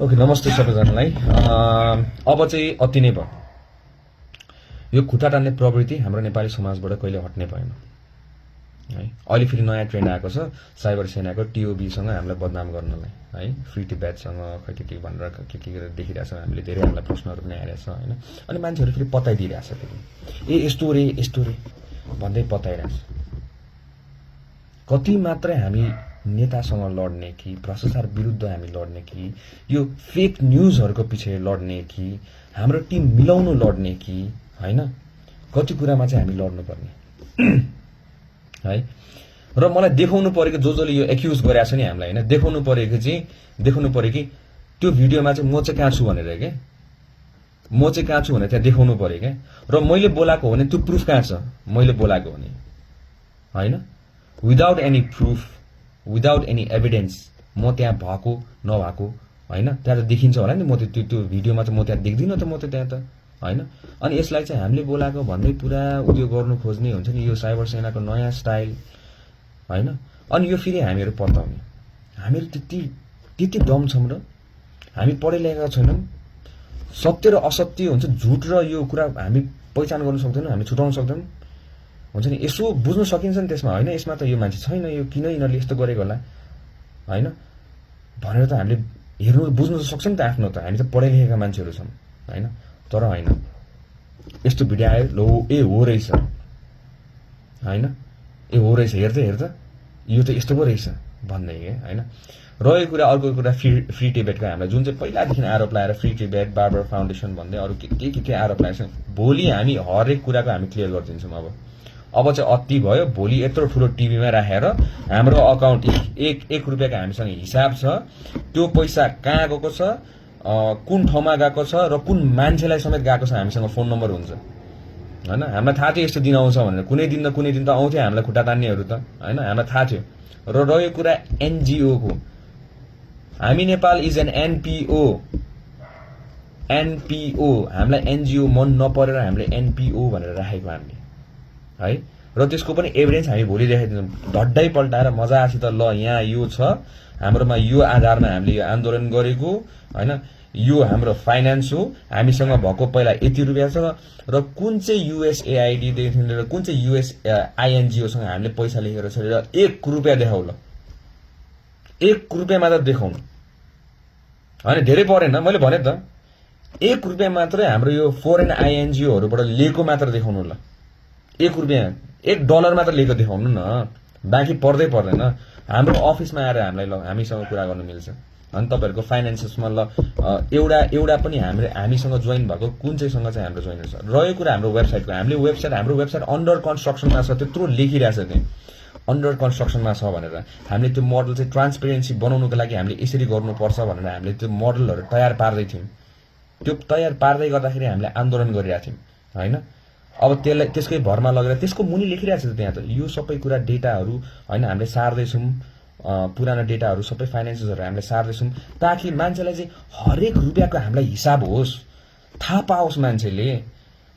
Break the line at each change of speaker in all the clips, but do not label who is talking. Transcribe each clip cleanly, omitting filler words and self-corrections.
Okay, नमस्ते सबैजनालाई। अब चाहिँ अति नै भयो। यो खुट्टा टान्ने प्रवृत्ति हाम्रो नेपाली समाजबाट कहिले हट्ने भएन है। अहिले फेरि नयाँ ट्रेन्ड आएको छ साइबर सेनाको टिओबीसँग हामीलाई बदनाम गर्नलाई है, फ्री टी ब्याचसँग खै के भनेर के गरेर देखिरहेछौँ हामीले। धेरै हामीलाई प्रश्नहरू पनि आइरहेछ होइन। अनि मान्छेहरू फेरि पताइदिइरहेछ फेरि यस्तो रे भन्दै पताइरहेछ। कति मात्रै हामी नेतासँग लड्ने कि भ्रष्टाचार विरुद्ध हामी लड्ने कि यो फेक न्युजहरूको पछि लड्ने कि हाम्रो टिम मिलाउनु लड्ने कि हैन, कति कुरामा चाहिँ हामी लड्नुपर्ने है। र मलाई देखाउनु पर्यो कि जसले यो एक्युज गरेछ नि हामीलाई हैन, देखाउनु पर्यो कि त्यो भिडियोमा चाहिँ म चाहिँ कहाँ छु भनेर के, म चाहिँ कहाँ छु भनेर त्यहाँ देखाउनु पर्यो के। र मैले बोलाएको हो भने त्यो प्रुफ कहाँ छ, मैले बोलाएको हो नि हैन। Without any proof, without any evidence म त्यहाँ भएको नभएको हैन, त्यहाँ त देखिन्छ होला नि। म त्यो भिडियोमा चाहिँ म त्यहाँ देख्दिनँ त, म त त्यहाँ त हैन। अनि यसलाई चाहिँ हामीले बोलाएको भन्दै पुरा उयो गर्नु खोज्ने हुन्छ नि, यो साइबर सेनाको नयाँ स्टाइल हैन। अनि यो फेरि हामीहरू पत्ताउने, हामीहरू त्यति दम छौँ र हामी पढे लेखेका छैनौँ। सत्य र असत्य हुन्छ, झुट र यो कुरा हामी पहिचान गर्न सक्दैनौँ, हामी छुटाउन सक्दैनौँ हुन्छ नि। यसो बुझ्न सकिन्छ नि त्यसमा होइन, यसमा त यो मान्छे छैन, यो किन यिनीहरूले यस्तो गरेको होला होइन भनेर त हामीले हेर्नु बुझ्नु त सक्छ नि त आफ्नो त। हामी त पढे लेखेका मान्छेहरू छौँ होइन। तर होइन, यस्तो भिडियो आयो लो ए हो रहेछ होइन, ए हो रहेछ, हेर्दा यो त यस्तो पो रहेछ भन्दै के होइन। रहेको कुरा अर्को कुरा फ्री टिबेटको हामीलाई जुन चाहिँ पहिलादेखि आरोप लगाएर फ्री टिबेट बार्बर फाउन्डेसन भन्दै अरू के आरोप लगाएको छ। भोलि हामी हरेक कुराको हामी क्लियर गरिदिन्छौँ। अब चाहिँ अति भयो। भोलि यत्रो ठुलो टिभीमा राखेर हाम्रो अकाउन्ट एक रुपियाँको हामीसँग हिसाब छ, त्यो पैसा कहाँ गएको छ, कुन ठाउँमा गएको छ र कुन मान्छेलाई समेत गएको छ हामीसँग फोन नम्बर हुन्छ होइन। हामीलाई थाहा थियो यस्तो दिन आउँछ भनेर, कुनै दिन त आउँथ्यो हामीलाई खुट्टा तान्नेहरू त होइन, हामीलाई थाहा थियो। र रह्यो कुरा एनजिओको, हामी नेपाल इज एन एनपिओ, हामीलाई एनजिओ मन नपरेर हामीले एनपिओ भनेर राखेको हामीले है। र त्यसको पनि एभिडेन्स हामी भोलि देखाइदिन्छौँ ढड्डै पल्टाएर मजासित। ल यहाँ यो छ, हाम्रोमा यो आधारमा हामीले यो आन्दोलन गरेको होइन, यो हाम्रो फाइनेन्स हो, हामीसँग भएको पहिला यति रुपियाँ छ र कुन चाहिँ युएसएआइडीदेखि लिएर कुन चाहिँ आइएनजिओसँग हामीले पैसा लेखेर छोडेर 1 रुपियाँ देखाउ। ल 1 रुपियाँ मात्र देखाउनु होइन, धेरै परेन, मैले भने त 1 रुपियाँ मात्रै हाम्रो यो फोरेन आइएनजिओहरूबाट लिएको मात्र देखाउनु। ल 1 रुपियाँ, $1 मात्र लिएको देखाउनु न, बाँकी पर्दै पर्दैन। हाम्रो अफिसमा आएर हामीलाई ल हामीसँग कुरा गर्नु मिल्छ। अनि तपाईँहरूको फाइनेन्सेसमा ल एउटा पनि हामीसँग जोइन भएको कुन चाहिँसँग चाहिँ हाम्रो जोइन छ। रहेको कुरा हाम्रो वेबसाइटको, हाम्रो वेबसाइट अन्डर कन्स्ट्रक्सनमा छ, त्यत्रो लेखिरहेछ त्यहाँ अन्डर कन्स्ट्रक्सनमा छ भनेर। हामीले त्यो मोडल चाहिँ ट्रान्सपेरेन्सी बनाउनुको लागि हामीले यसरी गर्नुपर्छ भनेर हामीले त्यो मोडलहरू तयार पार्दै थियौँ। त्यो तयार पार्दै गर्दाखेरि हामीले आन्दोलन गरिरहेको थियौँ होइन। अब त्यसकै भरमा लगेर त्यसको मुनि लेखिरहेको छ त्यहाँ त यो सबै कुरा डेटाहरू होइन, हामीले सार्दैछौँ। पुरानो डेटाहरू सबै फाइनेन्सेसहरू हामीले सार्दैछौँ ताकि मान्छेलाई चाहिँ हरेक रुपियाँको हामीलाई हिसाब होस्, थाहा पाओस्, मान्छेले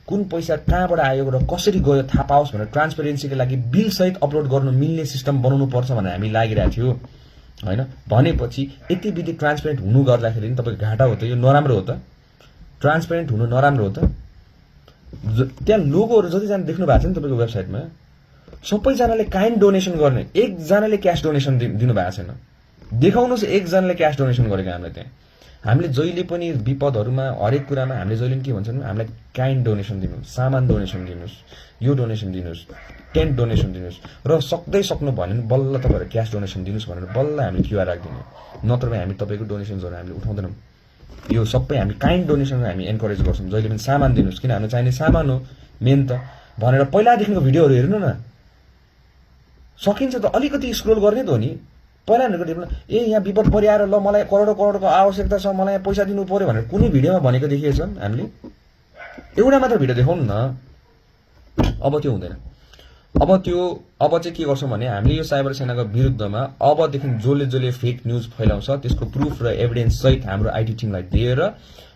कुन पैसा कहाँबाट आयो र कसरी गयो थाहा पाओस् भनेर ट्रान्सपेरेन्सीको लागि बिलसहित अपलोड गर्नु मिल्ने सिस्टम बनाउनु पर्छ भनेर हामी लागिरहेको थियो होइन। भनेपछि यति विधि ट्रान्सपेरेन्ट हुनु गर्दाखेरि तपाईँको घाटा हो त, यो नराम्रो हो त, ट्रान्सपेरेन्ट हुनु नराम्रो हो त। त्यहाँ लोगोहरू जतिजना देख्नु भएको छ नि तपाईँको वेबसाइटमा, सबैजनाले काइन्ड डोनेसन गर्ने, एकजनाले क्यास डोनेसन दिनु भएको छैन। देखाउनुहोस् एकजनाले क्यास डोनेसन गरेको हामीलाई त्यहाँ। हामीले जहिले पनि विपदहरूमा हरेक कुरामा हामीले जहिले पनि के भन्छौँ, हामीलाई काइन्ड डोनेसन दिनुहोस्, सामान डोनेसन दिनुहोस्, यो डोनेसन दिनुहोस्, टेन्ट डोनेसन दिनुहोस्, र सक्नु भन्यो भने बल्ल तपाईँहरू क्यास डोनेसन दिनुहोस् भनेर बल्ल हामीले क्युआर राखिदिने। नत्र हामी तपाईँको डोनेसन्सहरू हामीले उठाउँदैनौँ। यो सबै हामी काइन्ड डोनेसन हामी एन्करेज गर्छौँ। जहिले पनि सामान दिनुहोस्, किन हामीलाई चाहिने सामान हो मेन त भनेर पहिलादेखिको भिडियोहरू हेर्नु न, सकिन्छ त अलिकति स्क्रोल गर्ने त हो नि। पहिला ए यहाँ विपद परिआएर ल मलाई करोडको आवश्यकता छ, मलाई पैसा दिनु पर्यो भनेर कुनै भिडियोमा भनेको देखिएछ हामीले? एउटा मात्र भिडियो देखाउनु न। अब त्यो हुँदैन। अब चाहिँ के गर्छौँ भने हामीले यो साइबर सेनाको विरुद्धमा अबदेखि जसले फेक न्युज फैलाउँछ त्यसको प्रुफ र एभिडेन्स सहित हाम्रो आइटी टिमलाई दिएर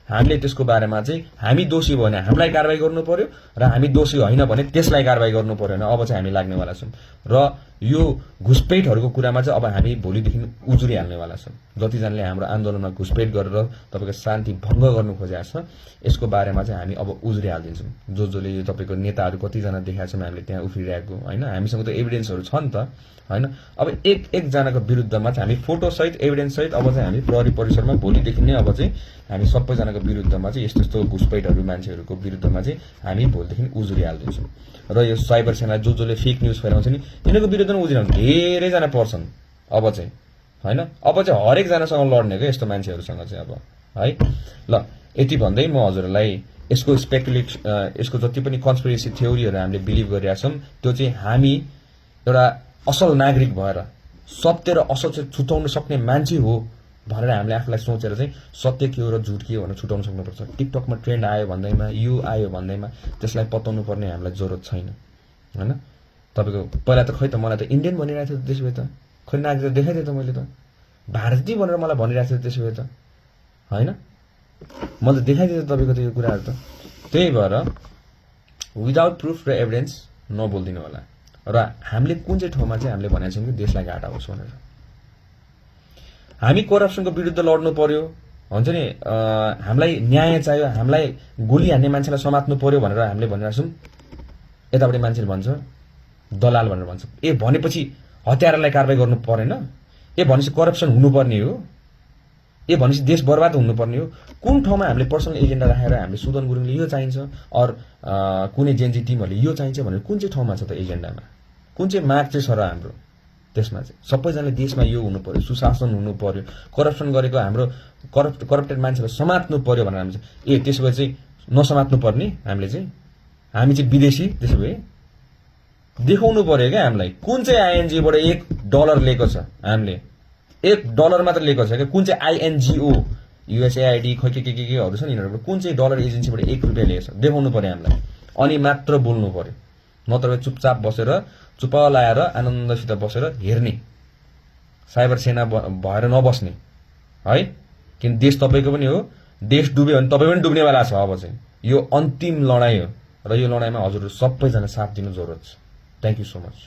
हामीले त्यसको बारेमा चाहिँ हामी दोषी भयो भने हामीलाई कारबाही गर्नु पर्यो र हामी दोषी होइन भने त्यसलाई कारबाही गर्नु पर्यो भने अब चाहिँ हामी लाग्नेवाला छौँ। र यो घुसपेटहरूको कुरामा चाहिँ अब हामी भोलिदेखि उजुरिहाल्नेवाला छौँ। जतिजनाले हाम्रो आन्दोलनमा घुसपेट गरेर तपाईँको शान्ति भङ्ग गर्नु खोजेको छ यसको बारेमा चाहिँ हामी अब उजुरिहालिदिन्छौँ। जसले यो तपाईँको नेताहरू कतिजना देखाएको छौँ हामीले त्यहाँ उफ्रिरहेको होइन, हामीसँग त एभिडेन्सहरू छ नि त होइन। अब एकजनाको विरुद्धमा चाहिँ हामी फोटोसहित एभिडेन्ससहित अब चाहिँ हामी प्रहरी परिसरमा भोलिदेखि नै अब चाहिँ हामी सबैजनाको विरुद्धमा चाहिँ यस्तो यस्तो घुसपेटहरू मान्छेहरूको विरुद्धमा चाहिँ हामी भोलिदेखि उजुरिहाल्दैछौँ। र यो साइबर सेना जसले फेक न्युज फैलाउँछ नि तिनीहरूको विरुद्धमा उजुरिहाल्नु धेरैजना पर्छन् अब चाहिँ होइन। अब चाहिँ हरेकजनासँग लड्ने क्या यस्तो मान्छेहरूसँग चाहिँ अब है। ल यति भन्दै म हजुरहरूलाई यसको यसको जति पनि कन्स्पिरेसी थ्योरीहरू हामीले बिलिभ गरिरहेका छौँ त्यो चाहिँ हामी एउटा असल नागरिक भएर सत्य र असत्य छुटाउन सक्ने मान्छे हो भनेर हामीले आफूलाई सोचेर चाहिँ सत्य के हो र झुट के हो भनेर छुटाउन सक्नुपर्छ। टिकटकमा ट्रेन्ड आयो भन्दैमा यो आयो भन्दैमा त्यसलाई पत्याउनु पर्ने हामीलाई जरुरत छैन होइन। तपाईँको पहिला त खै त मलाई त इन्डियन भनिरहेको थियो त्यसो भए त खै नागरिक त देखाइदिएँ त मैले त भारतीय भनेर मलाई भनिरहेको थियो त्यसो भए त होइन। मैले त देखाइदिएँ तपाईँको त यो कुराहरू त। त्यही भएर विदाउट प्रुफ र एभिडेन्स नबोलिदिनु होला। र हामीले कुन चाहिँ ठाउँमा चाहिँ हामीले भनेको छौँ कि देशलाई घाटा होस् भनेर हामी करप्सनको विरुद्ध लड्नु पर्यो भन्छ नि, हामीलाई न्याय चाहियो, हामीलाई गोली हान्ने मान्छेलाई समात्नु पर्यो भनेर हामीले भनिरहेको छौँ। यतापट्टि मान्छेले भन्छ दलाल भनेर भन्छ। ए भनेपछि हत्यारालाई कारबाही गर्नु परेन? ए भनेपछि करप्सन हुनुपर्ने हो? ए भनेपछि देश बर्बाद हुनुपर्ने हो? कुन ठाउँमा हामीले पर्सनल एजेन्डा राखेर हामीले सुदन गुरुङले यो चाहिन्छ अर कुनै जेएनजी टिमहरूले यो चाहिन्छ भनेर कुन चाहिँ ठाउँमा छ त एजेन्डामा? कुन चाहिँ माग चाहिँ छ र हाम्रो त्यसमा चाहिँ सबैजनाले देशमा यो हुनु पर्यो, सुशासन हुनु पर्यो, करप्सन गरेको हाम्रो करप्टेड मान्छेलाई समात्नु पर्यो भनेर हामी ए त्यसो भए चाहिँ नसमात्नु पर्ने हामीले चाहिँ हामी चाहिँ विदेशी त्यसो भए देखाउनु पर्यो क्या हामीलाई। कुन चाहिँ आइएनजिओबाट $1 लिएको छ हामीले $1 मात्र लिएको छ क्या। कुन चाहिँ आइएनजिओ युएसएआइडी खै केहरू छ नि यिनीहरूबाट कुन चाहिँ डलर एजेन्सीबाट $1 लिएको छ देखाउनु पर्यो हामीलाई अनि मात्र बोल्नु पर्यो। नत्र चुपचाप बसेर चुप लाएर आनन्दसित बसेर हेर्ने साइबर सेना भएर नबस्ने है। किन देश तपाईँको पनि हो, देश डुब्यो भने तपाईँ पनि डुब्नेवाला छ। अब चाहिँ यो अन्तिम लडाइँ हो र यो लडाइँमा हजुरहरू सबैजना साथ दिनु जरुरत छ। Thank you so much.